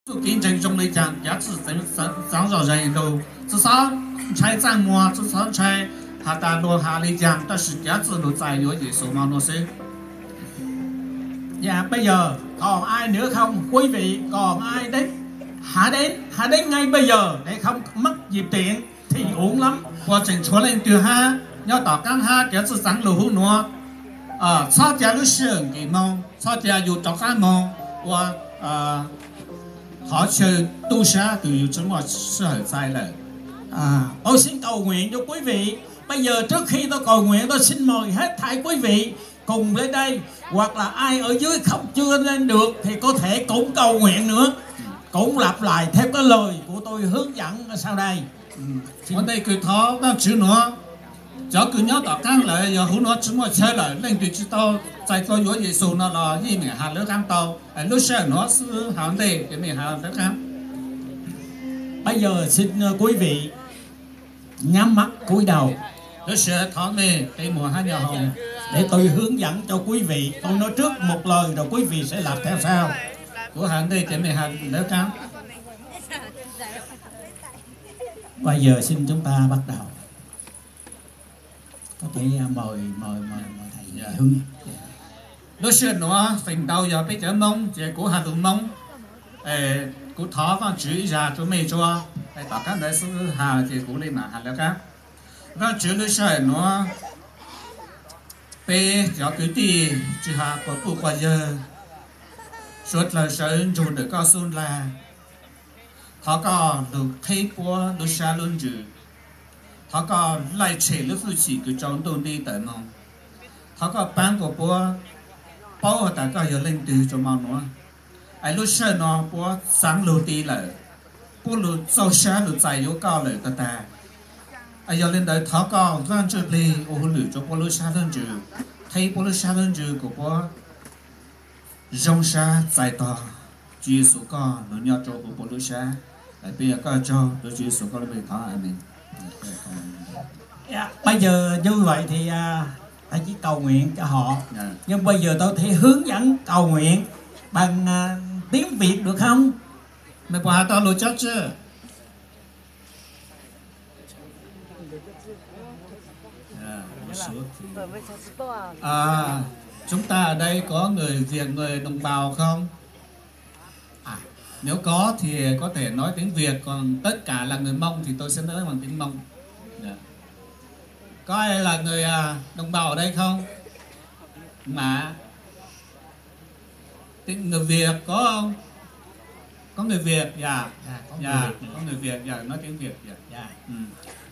Txuj kev ntseeg zoo li cas, cav txwm txeev zom zeeg lug, tsi xob ntshai txaj muag, tsi xob ntshai has tas luag has li cas, tab sis cav txwm lug txais yuav Yexus no nuav xwb. Bây giờ còn ai nữa không quý vị? Còn ai đến? Hãy đến, hãy đến ngay bây giờ để không mất dịp tiện thì uổng lắm. Puas tseem tshuav leej twg hab nyob tom qaab hab cav txwm txeev lug hub nuav? Txhob ca lub sij hawm nkim moog, txhob ca yus rov qaab moog ua qhov chaw tub sab kws yus tsi muaj sij hawm txais lawm. Tôi xin cầu nguyện cho quý vị. Bây giờ trước khi tôi cầu nguyện, tôi xin mời hết thảy quý vị cùng lên đây. Hoặc là ai ở dưới không chưa lên được thì có thể cũng cầu nguyện nữa. Cũng lặp lại theo cái lời của tôi hướng dẫn ở sau đây. Ua ntej kws thov Vaajtswv nuav, cov kws nyob tom qaab lawm yog hub nuav tsi muaj chaw lawm, leej twg tsi tau txais tau yuav Yexus no los yeej meem has lawv qaab tau. Lub sij hawm nuav xwb has ntej ces meem has lawv qaab. Bây giờ xin quý vị nhắm mắt cúi đầu. Lub sij hawm thov mej qe muag hab nyo hoo. Để tôi hướng dẫn cho quý vị. Tôi nói trước một lời rồi quý vị sẽ làm theo sau. Kuv has ntej ces mej has lawv qaab. Bây giờ xin chúng ta bắt đầu. Có thể mời, mời, mời, mời thầy hướng. Lub sij hawm nuav feem ntau yog peb cov Moob ces kuv has lus Moob. Kuv thov Vaajtswv ib zag rua mej tsua, tom qaab ntawd xwb has ces kuv le maam has lawv qaab. Vaajtswv, lub sij hawm nuav peb cov kwv tij tsi has quas puj quas yawg, suav dlawg sawv ntsug ntawm koj xub ntiag, thov koj lug qheb puab lub sab lub ntsws. Thov koj laij tshem lub hwj chim kws rua ntuj nti tawm moog. Thov koj paab kuas puab paub has tas koj yog leej twg rua mo nuav. Es lub sij hawm no puab txaav lug ti lawm, puab lug txaug sab lug txais yuav koj lawm tag tag. Yog le ntawd thov koj Vaajtswv Ntsujplig ua hauj lwm rua puab lub sab lub ntsws, qheb puab lub sab lub ntsws kuas puab zoo sab txais tog Tswv Yexus koj lug nyob rua huv puab lub sab. Peb ua koj tsaug rua Tswv Yexus koj lub npe thov, amees. Bây giờ như vậy thì thầy chỉ cầu nguyện cho họ. Nhưng bây giờ tôi thể hướng dẫn cầu nguyện bằng tiếng Việt được không? Mej puas has tau lug cob tswj? Chúng ta ở đây có người Việt, người đồng bào không? À, nếu có thì có thể nói tiếng Việt, còn tất cả là người Mông thì tôi sẽ nói bằng tiếng Mông. Dạ. Có ai là người, à, đồng bào ở đây không? Mà tiếng người Việt có không? Có người Việt, dạ. Dạ, có người Việt, dạ, nói tiếng Việt, dạ.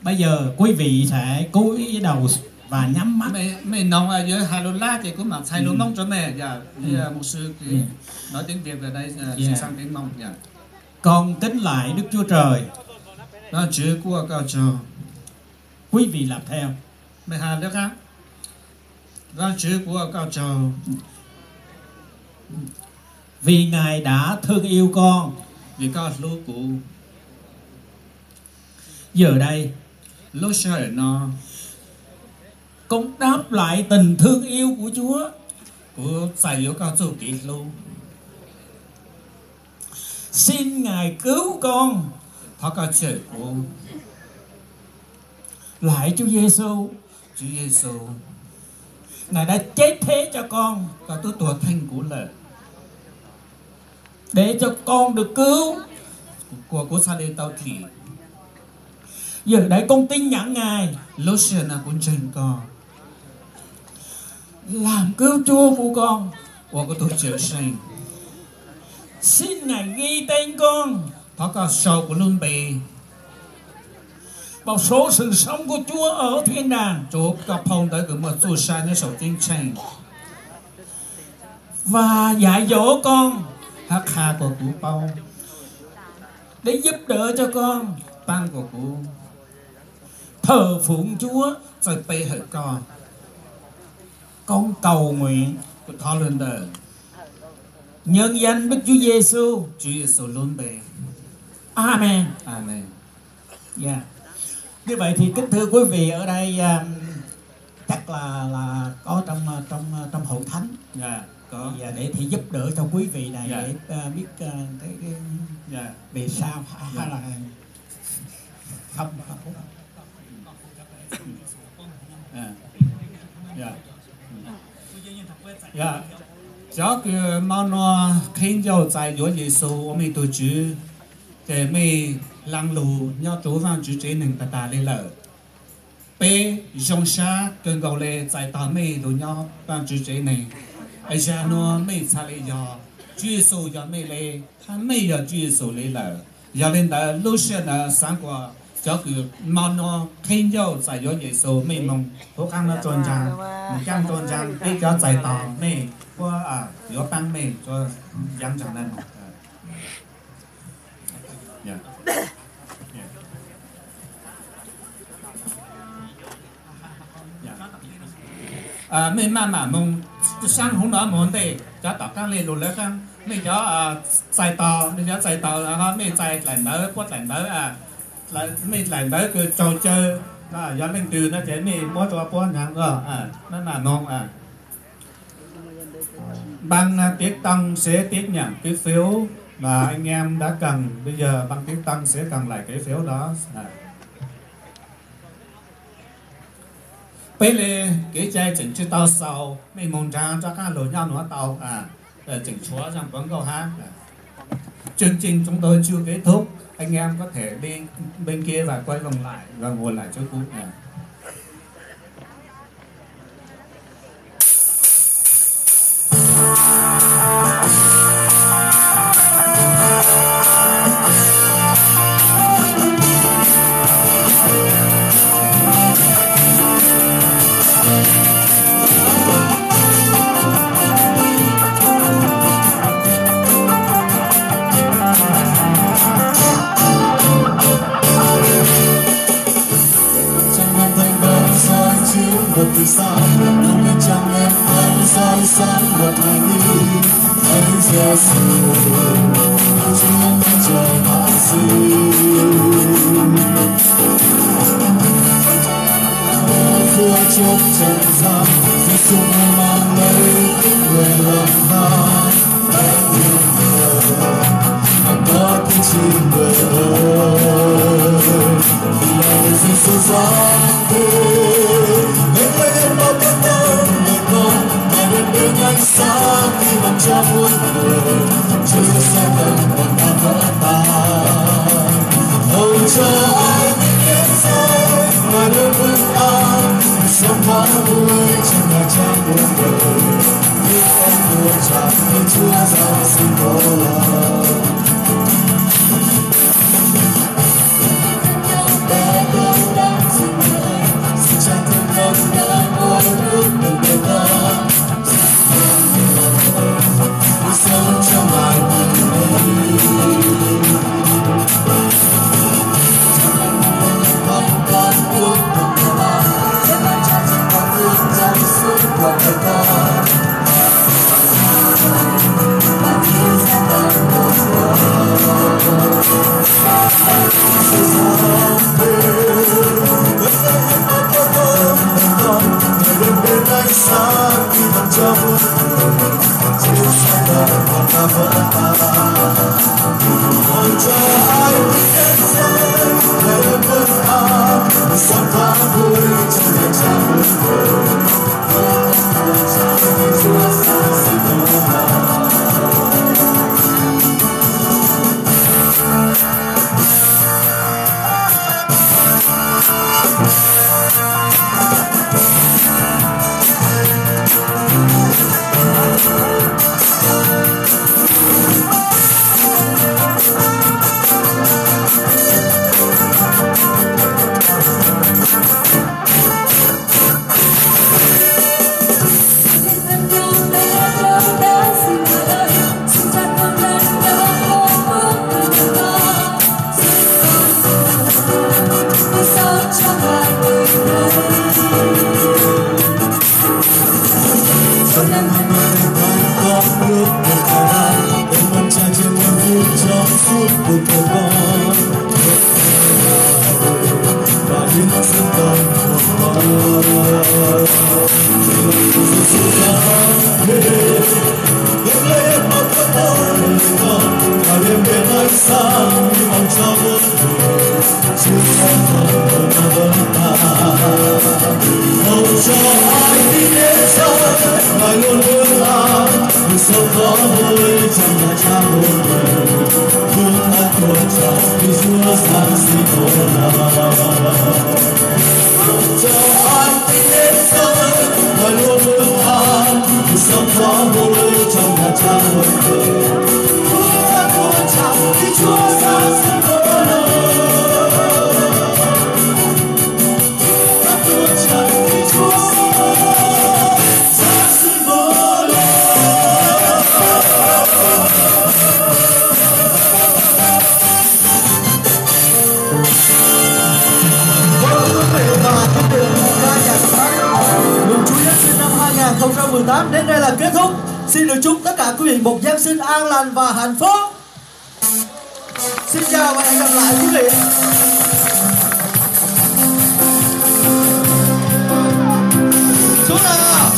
Bây giờ quý vị sẽ cúi đầu và nhắm mắt. Mej noog yuav has lug Lab ces kuv maam txhais lug Moob rua mej, dạ. Mục sư nói tiếng Việt ở đây, sang tiếng Mông, dạ. Con kính lạy Đức Chúa Trời. Vaajtswv, kuv ua koj tsaug. Quý vị làm theo. Mej has lawv qaab. Vaajtswv, kuv ua koj tsaug. Vì Ngài đã thương yêu con. Vim koj hlub kuv. Giờ đây, lub sij hawm no, con đáp lại tình thương yêu của Chúa. Kuv txais yuav koj txuj kev hlub. Xin Ngài cứu con. Thov koj cawm kuv. Lạy Chúa Giêsu. Tswv Yexus, Ngài đã chết thế cho con. Koj tub tuag theej kuv lawm. Để cho con được cứu. Kuas kuv txhaj le tau thim. Giờ đây con tin nhận Ngài. Lub sij hawm no kuv ntseeg koj. Làm cứu Chúa của con. Ua kuv tug cawm seej. Xin Ngài ghi tên con. Thov koj sau kuv lub npe. Vào sổ sự sống của Chúa ở thiên đàng. Rua koj phau ntawv kws muaj txuj sa nyob saum ceeb tsheej. Và dạy dỗ con. Hab qha kuas kuv paub. Để giúp đỡ cho con. Paab kuas kuv thờ phượng Chúa. Txawj pe hawm koj. Con cầu nguyện, kuv thov lug ntawm nhân danh Đức Chúa Giêsu, Tswv Yexus lub npe. Amen. Amen. Dạ. Như vậy thì kính thưa quý vị, ở đây, à, chắc là là có trong trong trong hội thánh. Dạ, có. Dạ, để thì giúp đỡ cho quý vị này, dạ, để à, biết à, cái, cái Vì sao ha là khóc? Cov kws hmo no qhib ncauj txais yuav Yexus ua mej tug Tswv, ces mej lees lug nyob rua Vaajtswv tsev neeg tag tag le lawm. Peb zoo sab kawg nkaus le txais tog mej lug nyob Vaajtswv tsev neeg. Zag nuav mej txhaj le yog Tswv Yexus yog mej le, hab mej yog Tswv Yexus le lawm. Yog le ntawd lub sij hawm ntawd xaav kuas cov kws hmo no qhib ncauj txais yuav Yexus mej moog huv qaab nuav rua ntsaag, moog caab rua ntsaag, peb cov txais tog mej puab yuav paab mej rua yav ntsaag na. Mej maj mam moog saab huv no moog ntej, cov tom qaab le lug lawv qaab, mej cov txais tog, mej cov txais tog, mej txais dlaim ntawv, puab dlaim ntawv, mej dlaim ntawv kws raug caw, yog leej twg no ces mej muab rua puab hnyav, maj mam moog. Bằng tiếng Tông sẽ tiếp nhận cái phiếu mà anh em đã cần. Bây giờ bằng tiếng Tông sẽ cần lại cái phiếu đó. Peb le kev cai tseem tsi tau xaus, mej moog nraag rov qaab lug nyob nuav tau, tseem tshuav zaj puav nkauj hab. Chương trình chúng tôi chưa kết thúc, anh em có thể đi bên kia và quay vòng lại và ngồi lại chỗ cũ. Trong em thấy vẫn soi chiếu một vì sao, trong em chẳng em thấy soi sáng một ngày đi thấy Giêsu, Chúa Cha Giêsu. Chúa chúc trọn gian, Giêsu mang lấy những người lòng tha. Có cái chi người ơi, vì là Giêsu sáng thế, đến với em bao cái tâm người con, ngày đêm đến ánh sáng khi lòng cho muôn người, Chúa sẽ không còn tan vỡ ta. Hầu cho ai biết Giêsu, mà luôn vững an, sống hóa vui trong ngày cha muôn đời. Biết em của cha, Chúa Giêsu có lòng. Vâng, thưa quý vị, và cái tiệc ca nhạc Tết mừng Chúa Giáng sinh năm hai ngàn không trăm mười tám đến đây là kết thúc. Xin được chúc tất cả quý vị một Giáng sinh an lành và hạnh phúc. Xin chào và hẹn gặp lại quý vị. Xuống nào.